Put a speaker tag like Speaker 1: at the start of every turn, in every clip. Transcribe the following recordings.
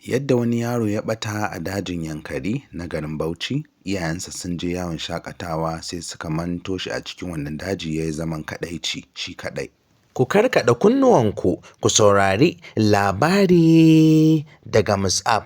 Speaker 1: Yadda wani yaro ya ɓata a dajin Yankari na garin Bauchi, iyayensa sun je yawon shaƙatawa sai suka manto shi a cikin wannan daji ya yi zaman kaɗaici shi kaɗai. Ku karkaɗa kunnuwanku ku saurari labari daga Mus'ab.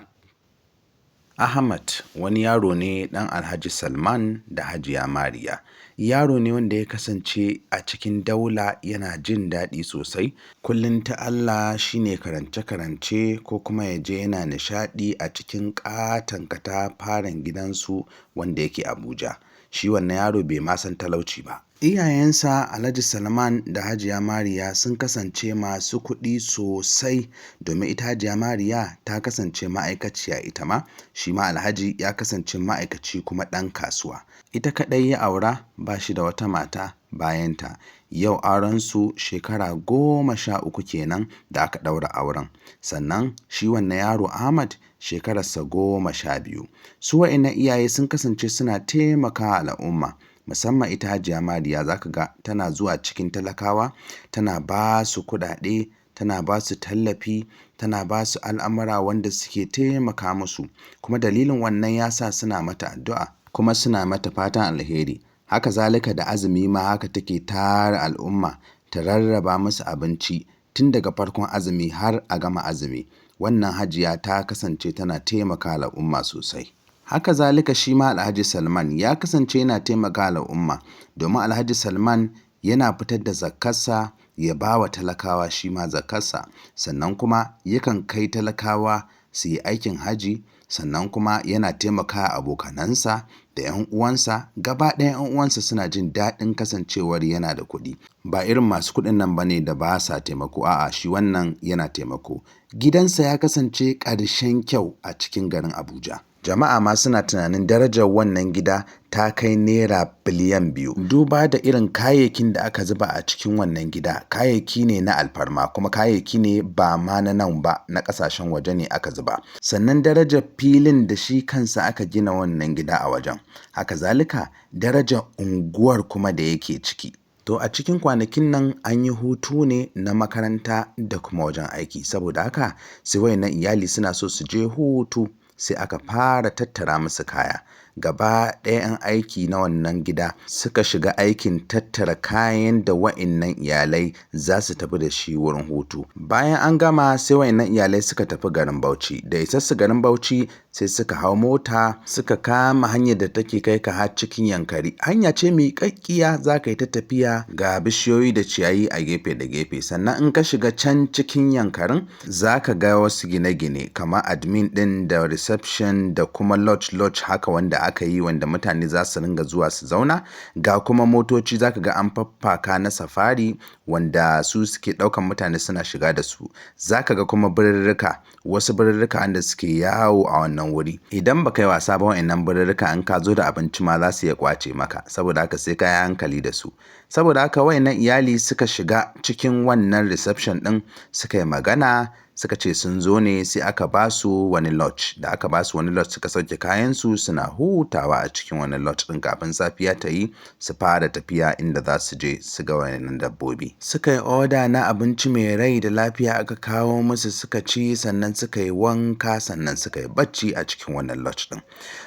Speaker 1: Ahmad wani yaro ne ɗan Alhaji Salman da Hajiya Mariya. Yaro ne wanda ya kasance a cikin daula yana jin daɗi sosai. Kullum ta Allah shi ne karance-karance ko kuma ya je yana nishaɗi a cikin ƙaton katafaren gidansu wanda yake Abuja. Shi wannan yaro bai ma san talauci ba. Iyayensa Alhaji Salman da Hajiya Mariya sun kasance masu kuɗi sosai domin ita Hajiya Mariya ta kasance ma'aikaciya ita ma, shi ma Alhaji ya kasance ma'aikaci kuma ɗan kasuwa. Ita kaɗai ya aura ba shi da wata mata bayanta. Yau aurensu shekara 13 kenan da aka ɗaura auren. Sannan shi wannan yaro Ahmad shekararsa 12. Su wa'innan iyaye sun kasance suna taimakawa al'umma. Musamman ita Hajiya Mariya za ka ga tana zuwa cikin talakawa, tana ba su kuɗaɗe, tana ba su tallafi, tana ba su al'amura wanda suke taimaka musu. Kuma dalilin wannan ya sa suna mata addu'a kuma suna mata fatan alheri. Haka zalika da azumi ma haka take tara al'umma ta rarraba musu abinci tun daga farkon azumi har a gama azumi. Wannan Hajiya ta kasance tana taimaka al'umma sosai. Haka zalika shi ma Alhaji Salman ya kasance yana taimaka al'umma domin Alhaji Salman yana fitar da zakkarsa ya ba wa talakawa shi ma zakkarsa. Sannan kuma yakan kai talakawa su yi aikin hajji, sannan kuma yana taimakawa abokanansa da 'yan uwansa. Gaba ɗaya 'yan uwansa suna jin daɗin kasancewar yana da kuɗi. Ba irin masu kuɗin nan ba ne da ba sa taimako, a'a shi wannan yana taimako. Gidansa ya kasance ƙarshen kyau a cikin garin Abuja. Jama'a ma suna tunanin darajar wannan gida ta kai naira biliyan 2. Duba da irin kayayyakin da aka zuba a cikin wannan gida, kayayyaki ne na alfarma kuma kayayyaki ne ba ma na nan ba, na ƙasashen waje ne aka zuba. Sannan darajar filin da shi kansa aka gina wannan gida a wajen. Haka zalika darajar unguwar kuma da yake ciki. To a cikin kwanakin nan an yi hutu ne na makaranta da kuma wajen aiki. Saboda haka sai wayannan iyali suna so su je hutu. Sai aka fara tattara musu kaya. Gaba ɗaya 'yan aiki na wannan gida suka shiga aikin tattara kayan da wa'innan iyalai za su tafi da shi wurin hutu. Bayan an gama sai wa'innan iyalai suka tafi garin Bauchi. Da isassu garin Bauchi sai suka hau mota suka kama hanyar da take kai ka har cikin Yankari. Hanya ce miƙaƙƙiya za ka yi ta tafiya ga bishiyoyi da ciyayi a gefe da gefe. Sannan in ka shiga can cikin Yankarin za ka ga wasu gine-gine kamar admin ɗin da reception da kuma lodge-lodge haka wanda aka yi wanda mutane za su ringa zuwa su zauna. Ga kuma motoci za ka ga an faffaka na safari wanda su suke ɗaukan mutane suna shiga da su. Za ka ga kuma birirrika, wasu birirrika wanda suke yawo a wannan wuri. Idan ba ka yi wasa ba wa'innan birirrika in ka zo da abinci ma za su iya ƙwace maka. Saboda haka sai ka yi hankali da su. Saboda haka wa'innan iyali suka shiga cikin wannan reception ɗin suka yi magana suka ce sun zo ne sai aka ba su wani lodge. Da aka ba su wani lodge suka sauke kayansu suna hutawa a cikin wannan lodge ɗin kafin safiya ta yi su fara tafiya inda za su je su ga wayannan dabbobi. Suka yi oda na abinci mai rai da lafiya aka kawo musu suka ci sannan suka yi wanka sannan suka yi bacci a cikin wannan lodge ɗin.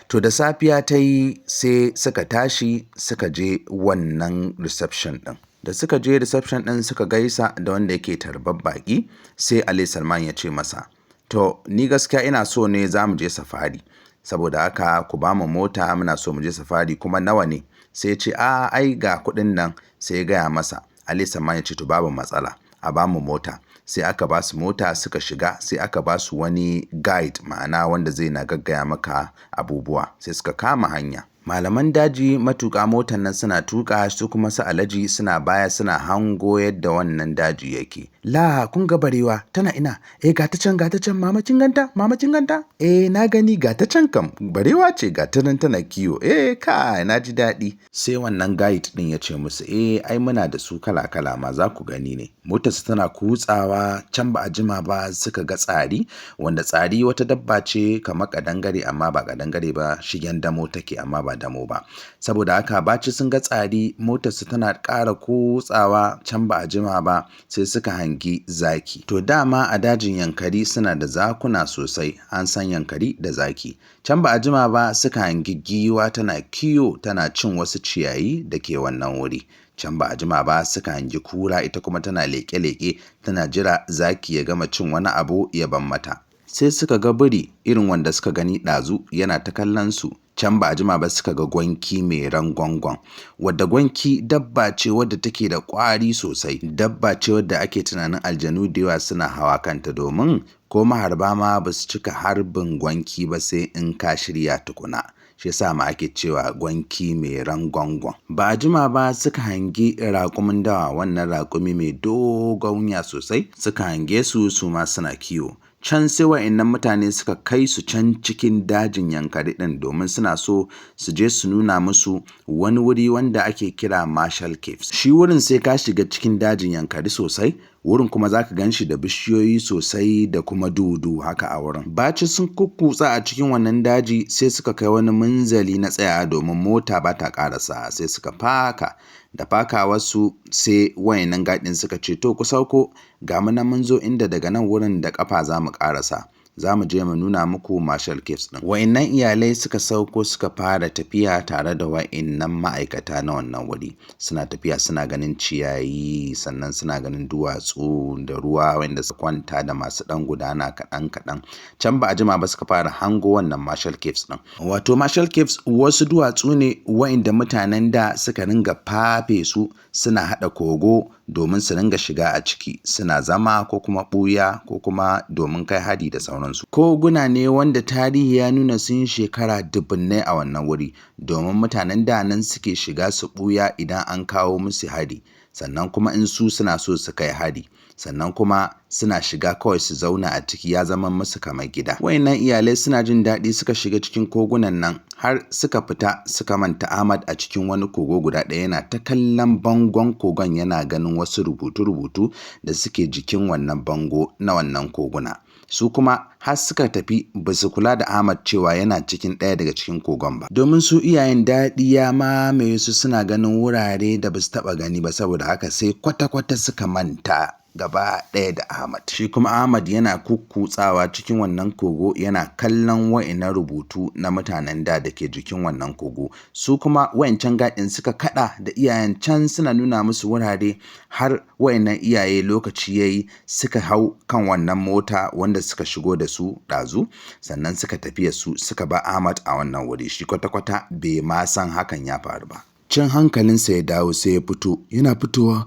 Speaker 1: To da safiya ta yi sai suka tashi suka je wannan reception ɗin. Da suka je reception ɗin suka gaisa da wanda yake tarbar baƙi sai Ali Salman ya ce masa, to ni gaskiya ina so ne za mu je safari. Saboda haka ku ba mu mota muna so mu je safari kuma nawa ne? Sai ya ce a ai ga kuɗin nan sai ya gaya masa. Ali Salman ya ce to babu matsala a ba mu mota. Sai aka ba su mota suka shiga sai aka ba su wani guide ma'ana wanda zai na gaggaya maka abubuwa sai suka kama hanya. Malaman daji matuƙa motar nan suna tuƙa su kuma su Alhaji suna baya suna hango yadda wannan daji yake. La kun ga barewa tana ina? Eh ga ta can ga ta can mama kin ganta? Mama kin ganta? Eh na gani ga ta can kam barewa ce ga ta nan tana kiwo. Eh kai na ji daɗi. Sai wannan guide ɗin ya ce musu eh ai muna da su kala kala ma za ku gani ne. Motarsu tana kutsawa can ba a jima ba suka ga tsari wanda tsari wata dabba ce kamar ƙadangare amma ba ƙadangare ba shigen damo take amma ba ba damo ba. Saboda haka baci sun ga tsari, motarsu tana ƙara kutsawa, can ba a jima ba sai suka hangi zaki. To dama a dajin Yankari suna da zakuna sosai, an san Yankari da zaki. Can ba a jima ba suka hangi giwa tana kiyo tana cin wasu ciyayi da ke wannan wuri. Can ba a jima ba suka hangi kura, ita kuma tana leƙe-leƙe tana jira zaki ya gama cin wani abu ya ban mata. Sai suka ga biri irin wanda suka gani ɗazu yana ta kallon su. Can ba a jima ba suka ga gwanki mai rangwangon, wadda gwanki dabba ce wadda take da ƙwari sosai, dabba ce wadda ake tunanin aljanu da yawa suna hawa kanta, domin ko maharba ma ba su cika harbin gwanki ba sai in ka shirya tukuna. Shi yasa ma ake cewa gwanki mai rangwangon. Ba a jima ba suka hangi raƙumin dawa, wannan raƙumi mai dogon wuya sosai, suka hange su su ma suna kiwo. Can sai wa'innan mutane suka kai su can cikin dajin Yankari ɗin domin suna so su je su nuna musu wani wuri wanda ake kira Marshall Caves. Shi wurin sai ka shiga cikin dajin Yankari sosai, wurin kuma za ka gan shi da bishiyoyi sosai da kuma dudu haka a wurin. Baci sun kukkutsa a cikin wannan daji sai suka kai wani munzali na tsayawa domin mota ba ta ƙarasa, sai suka faka. Da faka wasu sai wayannan gaɗin suka ce to ku sauko, ga mu nan mun zo inda daga nan wurin da ƙafa za mu ƙarasa, za mu je mu nuna muku Marshall Caves ɗin. Wayannan iyalai suka sauko suka fara tafiya tare da wayannan ma'aikata na wannan wuri. Suna tafiya suna ganin ciyayi, sannan suna ganin duwatsu da ruwa wanda su kwanta da masu ɗan gudana kaɗan kaɗan. Can ba a jima ba suka fara hango wannan Marshall Caves ɗin. Wato Marshall Caves wasu duwatsu ne wa'inda mutanen da suka ringa fafe su suna haɗa kogo domin su ringa shiga a ciki suna zama ko kuma ɓuya ko kuma domin kai hari da sauransu. Koguna ne wanda tarihi ya nuna sun shekara dubunnai a wannan wuri, domin mutanen da nan suke shiga su ɓuya idan an kawo musu hari, sannan kuma in su suna so su kai hari, sannan kuma suna shiga kawai su zauna a ciki, ya zama musu kamar gida. Wayannan iyalai suna jin daɗi suka shiga cikin kogunan nan har suka fita suka manta Ahmad a cikin wani kogo guda ɗaya yana ta kallon bangon kogon, yana ganin wasu rubutu-rubutu da suke jikin wannan bango na wannan koguna. Su kuma har suka tafi ba su kula da Ahmad cewa yana cikin ɗaya daga cikin kogon ba. Domin su iyayen daɗi ya mamaye su, suna ganin wurare da ba su taɓa gani ba, saboda haka sai kwata-kwata suka manta gaba ɗaya da Ahmad. Shi kuma Ahmad yana kukkutsawa cikin wannan kogo yana kallon wa'innan rubutu na mutanen da ke jikin wannan kogo. Su kuma wa'incan gaɗin suka kaɗa da iyayen can suna nuna musu wurare har wa'innan iyaye lokaci yayi suka hau kan wannan mota wanda suka shigo da su ɗazu, sannan suka tafiya su suka ba Ahmad a wannan wuri. Shi kwata-kwata bai ma san hakan ya faru ba. Can hankalinsa ya dawo sai ya fito, yana fitowa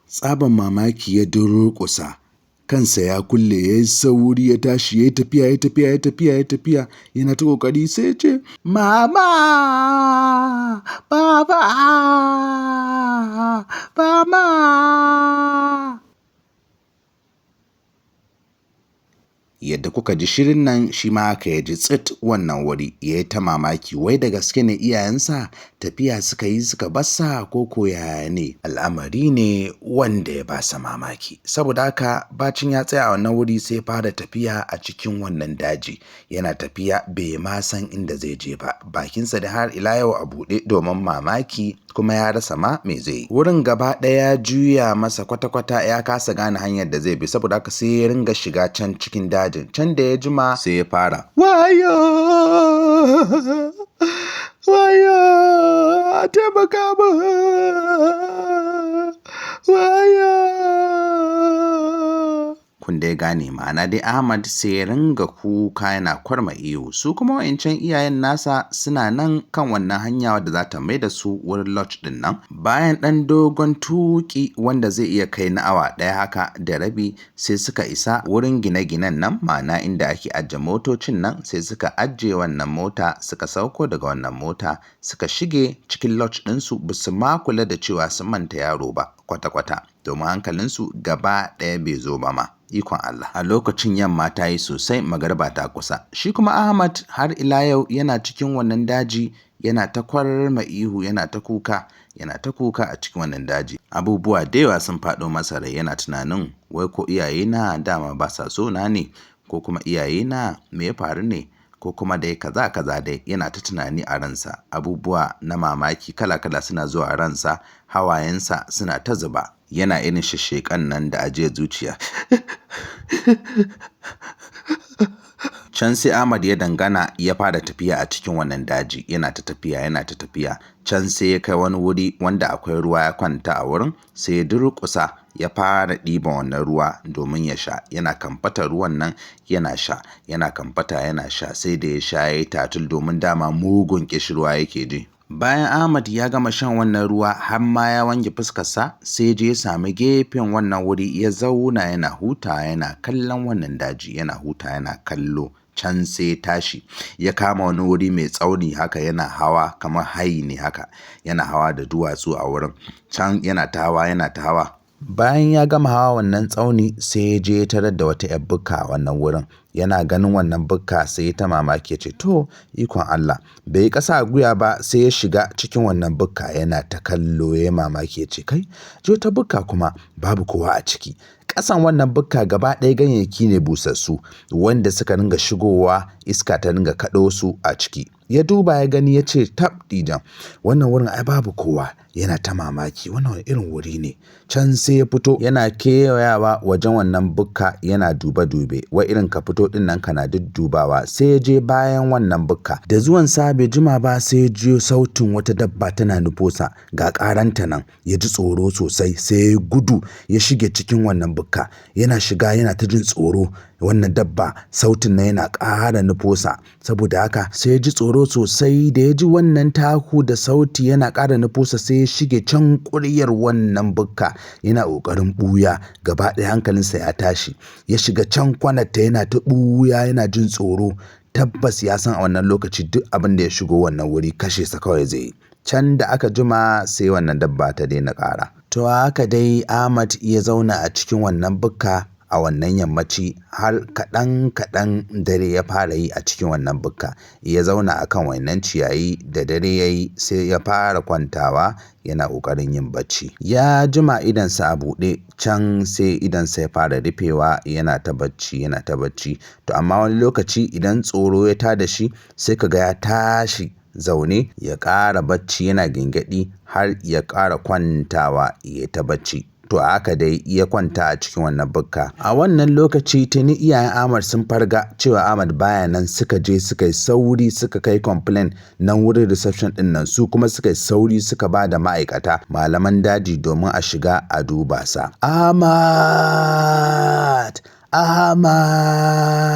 Speaker 1: tsaban mamaki ya durƙusa, kansa ya kulle, ya yi sauri ya tashi, ya yi tafiya, ya tafiya, ya tafiya, ya tafiya, yana ta ƙoƙari sai ya ce mama, baba, mama. Yadda kuka ji shirin nan shi ma haka ya ji tsit wannan wuri, ya yi ta mamaki wai da gaske ne iyayensa tafiya suka yi suka bassa ko ko yaya ne. Al'amari ne wanda ya basa mamaki. Saboda haka bacin ya tsaya a wannan wuri sai fara tafiya a cikin wannan daji. Yana tafiya bai ma san inda zai je ba, bakinsa da har ila yau a buɗe domin mamaki, kuma ya rasa ma me zai yi. Wurin gaba ɗaya juya masa kwata-kwata, ya kasa gane hanyar da zai bi, saboda haka sai ya ringa shiga can cikin dajin. Can da ya jima sai ya fara wayo wayo, a taimaka min, wayo. Kun dai gane ma'ana dai Ahmad sai ya ringa kuka yana kwarma iyo. Su kuma wa'incan iyayen nasa suna nan kan wannan hanya wadda za ta mai da su wurin lodge ɗin nan. Bayan ɗan dogon tuƙi wanda zai iya kai na awa ɗaya haka da rabi, sai suka isa wurin gine-ginen nan, ma'ana inda ake ajiye motocin nan, sai suka ajiye wannan mota, suka sauko daga wannan mota, suka shige cikin lodge ɗinsu, ba su ma kula da cewa sun manta yaro ba kwata-kwata, domin hankalinsu gaba ɗaya bai zo ba ma. Ikon Allah. A lokacin yamma ta yi sosai, magariba ta kusa. Shi kuma Ahmad har ila yau yana cikin wannan daji, yana ta kwarma ihu, yana ta kuka, yana ta kuka a cikin wannan daji. Abubuwa da yawa sun faɗo masa rai, yana tunanin wai ko iyayena dama ba sa so na ne, ko kuma iyayena me ya faru ne, Ko kuma dai kaza kaza dai yana ta tunani a ransa. Abubuwa na mamaki kala kala suna zuwa a ransa, hawayensa suna ta zuba. Yana irin shishsheƙan nan da ajiyar zuciya. Can sai Ahmad ya dangana ya fara tafiya a cikin wannan daji, yana ta tafiya yana ta tafiya. Can sai ya kai wani wuri wanda akwai ruwa ya kwanta a wurin, sai ya durƙusa ya fara ɗiban wannan ruwa domin ya sha. Yana kamfata ruwan nan yana sha, yana kamfata yana sha, sai da ya sha ya yi tatul domin dama mugun ƙishirwa yake ji. Bayan Ahmad ya gama shan wannan ruwa har ma ya wanke fuskarsa, sai ya je ya sami gefen wannan wuri ya zauna yana hutawa yana kallon wannan daji, yana hutawa yana kallo. Can sai ya tashi ya kama wani wuri mai tsauni haka yana hawa kamar hayi ne haka, yana hawa da duwatsu a wurin. Can yana ta hawa yana ta hawa. Bayan ya gama hawa wannan tsauni sai ya je ya tarar da wata 'yar bukka a wannan wurin. Yana ganin wannan bukka sai ya ta mamaki ya ce to ikon Allah. Bai yi ƙasa a gwiwa ba sai ya shiga cikin wannan bukka yana ta kallo ya yi mamaki ya ce kai, ji wata bukka kuma babu kowa a ciki. Ƙasan wannan bukka gaba ɗaya ganyayyaki ne busassu wanda suka ringa shigowa iska ta ringa kaɗo su a ciki. Ya duba ya gani ya ce tab ɗijan, wannan wurin ai babu kowa. Yana ta mamaki wannan wani irin wuri ne. Can sai ya fito yana kewayawa wajen wannan bukka yana dube dube. Wai irin ka fito ɗin nan kana duddubawa. Sai ya je bayan wannan bukka. Da zuwansa bai jima ba sai ya jiyo sautin wata dabba tana nufosa ga ƙaranta nan. Ya ji tsoro sosai sai ya gudu ya shige cikin wannan bukka. Yana shiga yana ta jin tsoro. Wannan dabba sautin nan yana ƙara nufosa. Saboda haka sai ya ji tsoro sosai da ya ji wannan taku da sauti yana ƙara nufosa sai ya shige can ƙuryar wannan bukka yana ƙoƙarin ɓuya. Gaba ɗaya hankalinsa ya tashi. Ya shiga can kwanarta yana ta ɓuya yana jin tsoro. Tabbas ya san a wannan lokaci duk abin da ya shigo wannan wuri kashe sa kawai zai yi. Can da aka jima sai wannan dabba ta daina ƙara. To haka dai Ahmad ya zauna a cikin wannan bukka a wannan yammaci har kaɗan kaɗan dare ya fara yi a cikin wannan bukka. Ya zauna a kan wannan ciyayi da dare ya yi sai ya fara kwantawa yana ƙoƙarin yin bacci. Ya jima idonsa a buɗe, can sai idonsa ya fara rufewa yana ta bacci yana ta bacci. To amma wani lokaci idan tsoro ya tada shi sai ka ga ya tashi zaune ya ƙara bacci yana gyangyaɗi har ya ƙara kwantawa ya ta bacci. To haka dai ya kwanta a cikin wannan bukka. A wannan lokaci tuni iyayen Ahmad sun farga cewa Ahmad baya nan, suka je suka yi sauri suka kai complaint nan wurin reception ɗin nan, su kuma suka yi sauri suka ba da ma'aikata malaman daji domin a shiga a duba sa. Ahmad!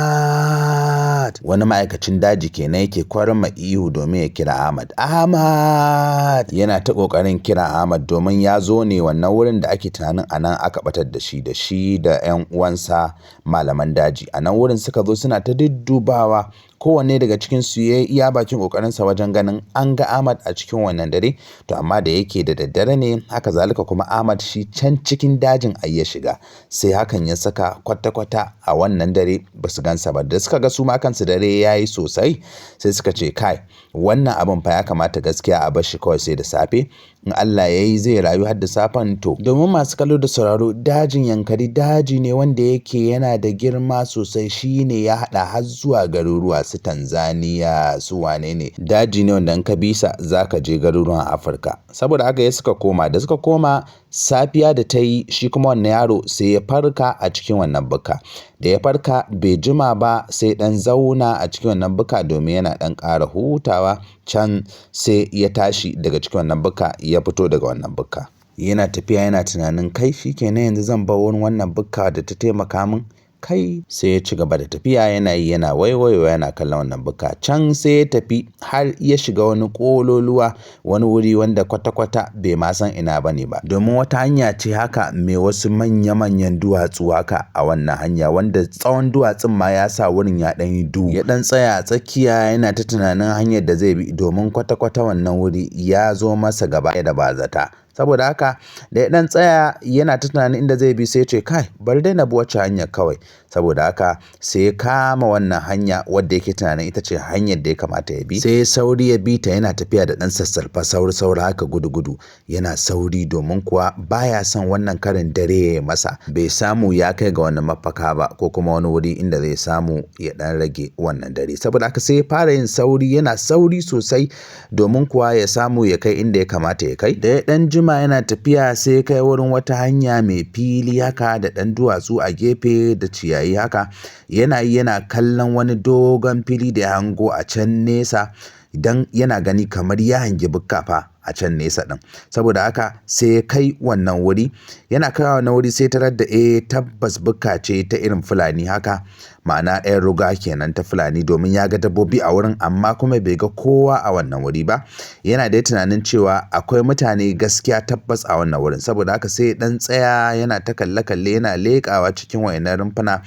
Speaker 1: Ahmad! Wani ma'aikacin daji kenan yake kwarma ihu domin ya kira Ahmad. Ahmad! Yana ta ƙoƙarin kira Ahmad domin ya zo ne wannan wurin da ake tunanin a nan aka ɓatar da shi da shi da 'yan uwansa malaman daji. A nan wurin suka zo suna ta duddubawa. Kowanne daga cikinsu ya yi iya bakin ƙoƙarinsa wajen ganin an ga Ahmad a cikin wannan dare. To amma da yake da daddare ne, haka zalika kuma Ahmad shi can cikin dajin ai ya shiga. Sai hakan ya saka kwata-kwata a wannan dare ba su gansa ba. Da suka ga su ma kansu dare ya yi sosai sai suka ce kai, wannan abin fa ya kamata gaskiya a bar shi kawai sai da safe. In Allah ya yi zai rayu har da safen to. Domin masu kallo da sauraro, dajin Yankari daji ne wanda yake yana da girma sosai. Shi ne ya haɗa har zuwa garuruwa su Tanzania su wane ne. Daji ne wanda in ka bisa za ka je garuruwan Afirka. Saboda haka ya suka koma. Da suka koma safiya da ta yi shi kuma wannan yaro sai ya farka a cikin wannan bukka. Da ya farka bai jima ba sai ɗan zauna a cikin wannan bukka domin yana ɗan ƙara hutawa. Can sai ya tashi daga cikin wannan bukka ya fito daga wannan bukka. Yana tafiya yana tunanin kai shi kenan yanzu zan bar wurin wannan bukka da ta taimaka min. Kai sai ya ci gaba da tafiya yana yi yana waiwayowa yana kallon wannan bukka. Can sai ya tafi har ya shiga wani ƙololuwa, wani wuri wanda kwata-kwata bai ma san ina bane ba. Domin wata hanya ce haka mai wasu manya-manyan duwatsu haka a wannan hanya wanda tsawon duwatsun ma ya sa wurin ya ɗan yi duhu. Ya ɗan tsaya a tsakiya yana ta tunanin hanyar da zai bi domin kwata-kwata wannan wuri ya zo masa gaba ɗaya da bazata. Saboda haka da ya ɗan tsaya yana ta tunanin inda zai bi, sai ya ce, "Kai, bari dai na bi wacce hanyar kawai." Saboda haka sai ya kama wannan hanya wadda yake tunanin ita ce hanyar da ya kamata ya bi. Sai sauri ya bi ta, yana tafiya da ɗan sassarfa, sauri sauri haka, gudu gudu, yana sauri, domin kuwa baya son wannan karin dare ya masa bai samu ya kai ga wani mafaka ba, ko kuma wani wuri inda zai samu ya ɗan rage wannan dare. Saboda haka sai ya fara yin sauri, yana sauri sosai, domin kuwa ya samu ya kai inda ya kamata ya kai. Da ya ɗan jima yana tafiya, sai ya kai wurin wata hanya mai fili haka, da ɗan duwatsu a gefe da ciyayi haka. Yana yi yana kallon wani dogon fili da ya hango a can nesa, idan yana gani kamar ya hangi bukka fa a can nesa ɗin. Saboda haka sai ya kai wannan wuri. Yana kaiwa wannan wuri, sai tarar da tabbas bukka ce ta irin Fulani haka, ma'ana 'yan ruga kenan ta Fulani, domin ya ga dabbobi a wurin, amma kuma bai ga kowa a wannan wuri ba. Yana dai tunanin cewa akwai mutane gaskiya tabbas a wannan wurin. Saboda haka sai ya ɗan tsaya yana ta kalle kalle, yana leƙawa cikin wayannan rumfuna,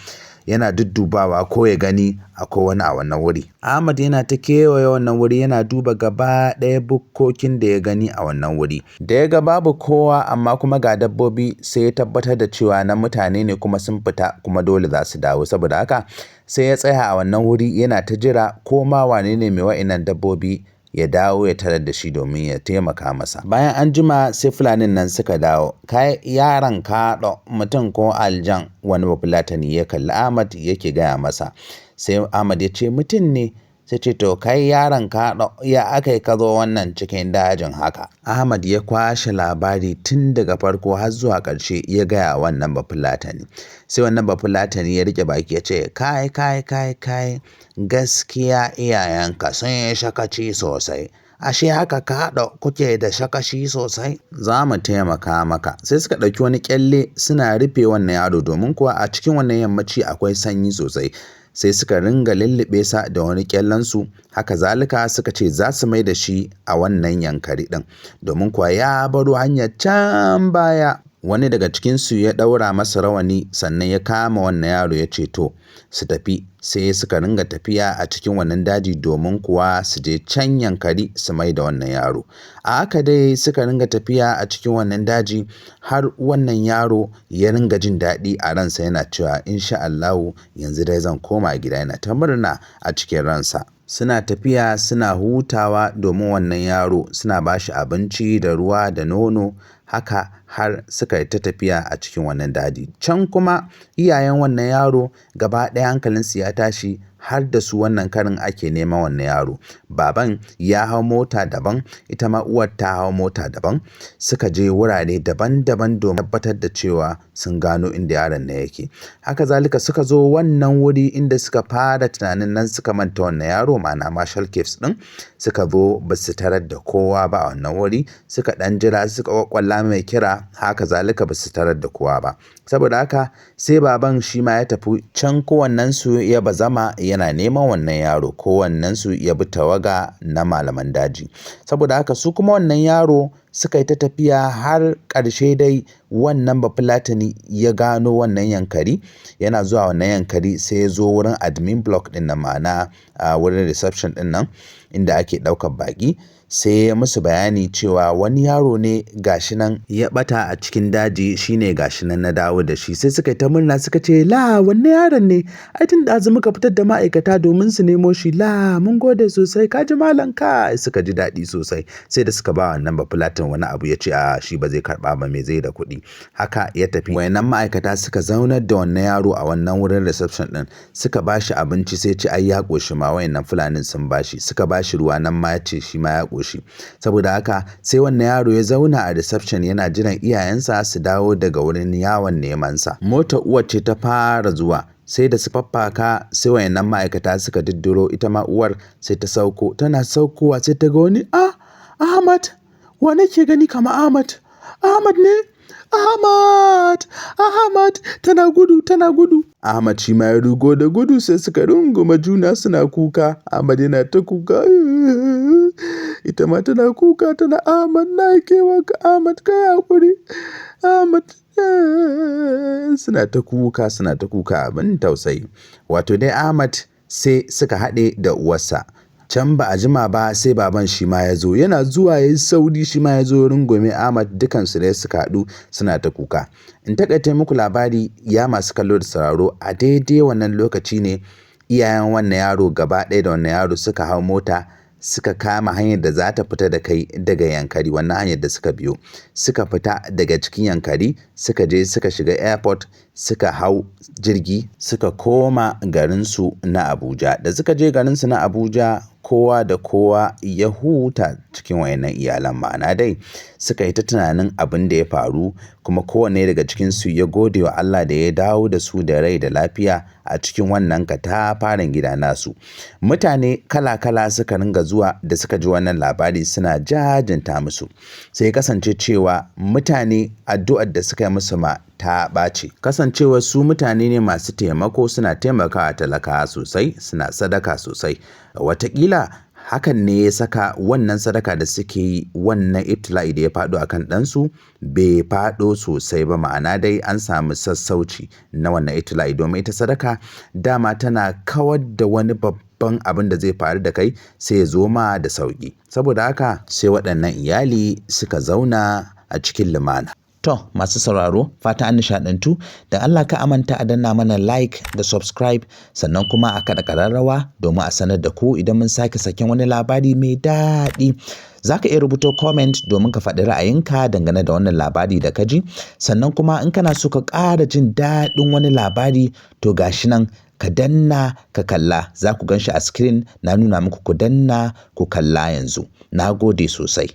Speaker 1: yana duddubawa ko ya gani akwai wani a wannan wuri. Ahmad yana ta kewaye wannan wuri, yana duba gaba ɗaya bukkokin da ya gani a wannan wuri. Da ya ga babu kowa amma kuma ga dabbobi, sai ya tabbatar da cewa na mutane ne kuma sun fita, kuma dole za su dawo. Saboda haka sai ya tsaya a wannan wuri yana ta jira ko ma wane ne mai wa'innan dabbobi ya dawo ya tarar da shi domin ya taimaka masa. Bayan an jima sai Fulanin nan suka dawo. "Kai, yaron kaɗo, mutum ko aljan?" Wani Bafulatani ya kalli Ahmad yake gaya masa. Sai Ahmad ya ce, "Mutum ne." Sai ce, "To kai, yaron kaɗo, ya aka yi ka zo wannan cikin dajin haka?" Ahmad ya kwashe labari tun daga farko har zuwa ƙarshe ya gaya wannan Bafulatani. Sai wannan Bafulatani ya riƙe baki ya ce, "Kai, kai, kai, kai, gaskiya iyayenka sun yi shakaci sosai. Ashe haka kaɗo kuke da shakashi sosai. Za mu taimaka maka." Sai suka ɗauki wani ƙyalle suna rufe wannan yaro, domin kuwa a cikin wannan yammaci akwai sanyi sosai. Sai suka ringa lullube sa da wani ƙyallensu. Haka zalika suka ce za su mai da shi a wannan Yankari ɗin, domin kuwa ya baro hanyar can baya. Wani daga cikinsu ya ɗaura masa rawani, sannan ya kama wannan yaro ya ce to su tafi. Sai suka ringa tafiya a cikin wannan daji, domin kuwa su je can Yankari su mai da wannan yaro. A haka dai suka ringa tafiya a cikin wannan daji, har wannan yaro ya ringa jin daɗi a ransa, yana cewa, "Insha Allahu yanzu dai zan koma gida," yana ta murna a cikin ransa. Suna tafiya suna hutawa domin wannan yaro suna ba shi abinci da ruwa da nono, haka har suka yi ta tafiya a cikin wannan daji. Can kuma iyayen wannan yaro gaba ɗaya hankalinsu ya tashi, har da su wannan karin ake neman wannan yaro. Baban ya hau mota daban, ita ma uwar ta hau mota daban. Suka je wurare daban-daban domin tabbatar da cewa sun gano inda yaron nan yake. Haka zalika suka zo wannan wuri inda suka fara tunanin nan suka manta wannan yaro, ma'ana Marshall Caves ɗin. Suka zo ba su tarar da kowa ba a wannan wuri. Suka ɗan jira, suka ƙwaƙƙwalla mai kira, haka zalika ba su tarar da kowa ba. Saboda haka sai baban shi ma ya tafi can. Kowannensu ya bazama yana neman wannan yaro, kowannensu ya bi tawaga na malaman daji. Saboda haka su kuma wannan yaro suka yi ta tafiya, har ƙarshe dai wannan Bafulatani ya gano wannan Yankari. Yana zuwa wannan Yankari, sai ya zo wurin admin block ɗin nan, ma'ana wurin reception ɗin nan inda ake ɗaukar baƙi. Sai ya musu bayani cewa wani yaro ne gashi nan ya ɓata a cikin daji, shine gashi nan na dawo da shi. Sai suka yi ta murna, suka ce, "La, wannan yaron ne? Ai tun ɗazu muka fitar da ma'aikata domin su nemo shi. La, mun gode sosai, ka ji malam ka." Suka ji daɗi sosai. Sai da suka ba wannan Bafulatan wani abu, ya ce a shi ba zai karɓa ba, me zai da kuɗi. Haka ya tafi. Wayannan ma'aikata suka zaunar da wannan yaro a wannan wurin reception ɗin, suka ba shi abinci, sai ce ai ya ƙoshi ma, wayannan Fulanin sun ba shi. Suka ba shi ruwa, nan ma ya ce shi ma ya ƙoshi. Saboda haka sai wannan yaro ya zauna a reception yana jiran iyayensa su dawo daga wurin yawon neman sa. Motar uwar ce ta fara zuwa. Sai da su faffaka, sai wayannan ma'aikata suka diddiro, ita ma uwar sai ta sauko. Tana saukowa sai ta ga wani, "Ah, Ahmad, wa nake gani kama Ahmad? Ahmad ne? Ahmad, Ahmad!" Tana gudu, tana gudu. Ahmad shi ma ya rugo da gudu, sai suka runguma juna suna kuka. Ahmad yana ta kuka, ita ma tana kuka, tana, "Ahmad, na yi kewarka, Ahmad, ka yi haƙuri, Ahmad." Suna ta kuka, suna ta kuka, abin tausayi. Wato dai Ahmad sai suka haɗe da uwarsa. Can ba a jima ba sai baban shi ma ya zo, yana zuwa ya yi sauri shi ma ya zo rungume Ahmad, dukansu ne suka haɗu suna ta kuka. In taƙaita muku labari ya masu kallo da sauraro, a daidai wannan lokaci ne iyayen wannan yaro gaba ɗaya da wannan yaro suka hau mota suka kama hanyar da za ta fita da kai daga Yankari, wannan hanyar da suka biyo. Suka fita daga cikin Yankari suka je suka shiga airport, suka hau jirgi suka koma garinsu na Abuja. Da suka je garinsu na Abuja, kowa da kowa ya huta cikin wayannan iyalan, ma'ana dai suka yi ta tunanin abin da ya faru, kuma kowanne daga cikinsu ya gode wa Allah da ya dawo da su da rai da lafiya a cikin wannan katafaren gida nasu. Mutane kala-kala suka ringa zuwa da suka ji wannan labari suna jajinta musu. Sai kasance cewa mutane addu'ar da suka yi musu ma ta ɓace. Kasancewar su mutane ne masu taimako, suna taimakawa talakawa sosai, suna sadaka sosai. Wataƙila hakan ne ya saka wannan sadaka da suke yi, wannan ibtila'i da ya faɗo a kan ɗansu bai faɗo sosai ba, ma'ana dai an samu sassauci na wannan ibtila'i, domin ita sadaka dama tana kawar da wani babban abin da zai faru da kai sai ya zo ma da sauƙi. Saboda haka sai waɗannan iyali suka zauna a cikin lumana. To masu sauraro, fata an nishaɗantu, da Allah ka amanta a danna mana like da subscribe, sannan kuma a kaɗa ƙararrawa domin a sanar da ku idan mun sake saken wani labari mai daɗi. Za ka iya rubuto comment domin ka faɗi ra'ayinka dangane da wannan labari da ka ji, sannan kuma in kana so ka ƙara jin daɗin wani labari, to gashi nan ka danna ka kalla, za ku gan shi a screen na nuna muku, ku danna ku kalla yanzu. Na gode sosai.